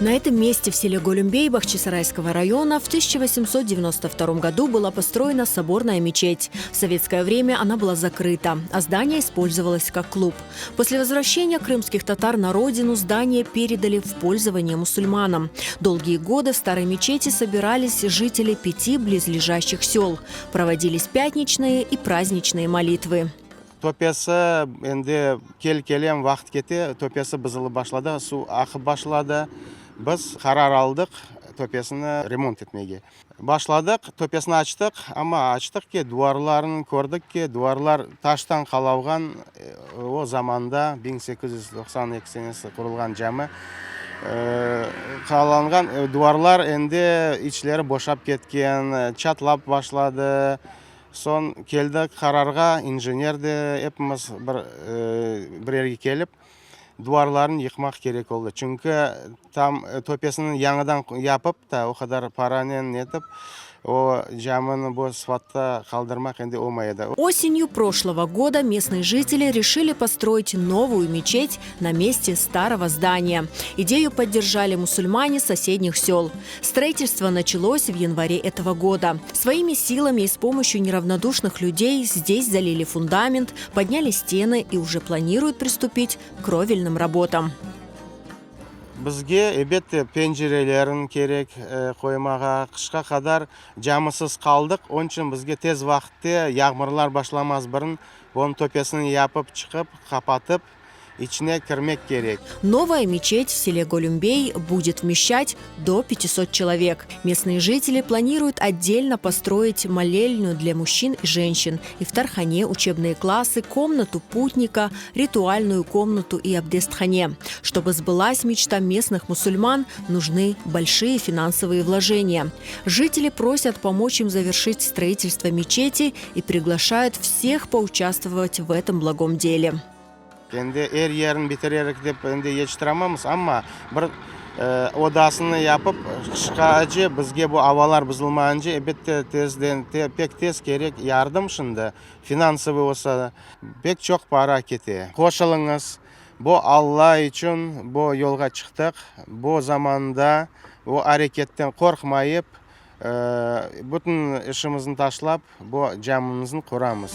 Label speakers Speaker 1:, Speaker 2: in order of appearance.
Speaker 1: На этом месте в селе Голюмбей Бахчисарайского района в 1892 году была построена соборная мечеть. В советское время она была закрыта, а здание использовалось как клуб. После возвращения крымских татар на родину здание передали в пользование мусульманам. Долгие годы в старой мечети собирались жители пяти близлежащих сел. Проводились пятничные и праздничные молитвы.
Speaker 2: Töpesi endi kel-kelem vaqıt kete, töpesi bızılıp başladı, suv aqıp başladı. Biz qarar aldıq töpesini remont etmege. Başladıq, töpesini açtıq, amma açtıq ki, duvarlarını kördik ki, duvarlar taştan qalavğan, o zamanda 1892 senesi qurulğan cami, qalanğan duvarlar endi içleri boşap ketken, çatlap başladı. Soñ keldik qararğa, injener de, epimiz bir bir yerge kelip, duvarlarnı yıqmaq kerek oldı. Çünki tam töpesini yañıdan yapıp ta, o qadar paranen netip, o camini bu sıfatta qaldırmaq endi olmay edi.
Speaker 1: Осенью прошлого года местные жители решили построить новую мечеть на месте старого здания. Идею поддержали мусульмане соседних сел. Строительство началось в январе этого года. Своими силами и с помощью неравнодушных людей здесь залили фундамент, подняли стены и уже планируют приступить к кровельным работам.
Speaker 2: Bizge, elbette, pencerelerin kerek qoymağa. Qışqa qadar camısız qaldıq, onıñ içün bizge tez vaqıtte yağmurlar başlamaz burun onıñ töpesini yapıp çıqıp, qapatıp, içine kirmek kerek.
Speaker 1: Новая мечеть в селе Голюмбей будет вмещать до 500 человек. Местные жители планируют отдельно построить молельню для мужчин и женщин, ифтархане, учебные классы, комнату путника, ритуальную комнату и абдестхане. Чтобы сбылась мечта местных мусульман, нужны большие финансовые вложения. Жители просят помочь им завершить строительство мечети и приглашают всех поучаствовать в этом благом деле.
Speaker 2: Endi er yerin bitirerik dep endi yetiştiramamız, amma bir odasını yapıp, qışqace bizge bu avalar bızılmayınca, elbette, tezden, pek tez kerek yardım şimdi, finansovый olsa, pek çoq para kete. Qoşulıñız, bu Alla içün bu yolğa çıqtıq, bu zamanda bu areketten qorqmayıp, bütün işimizni taşlap, bu camimizni quramız.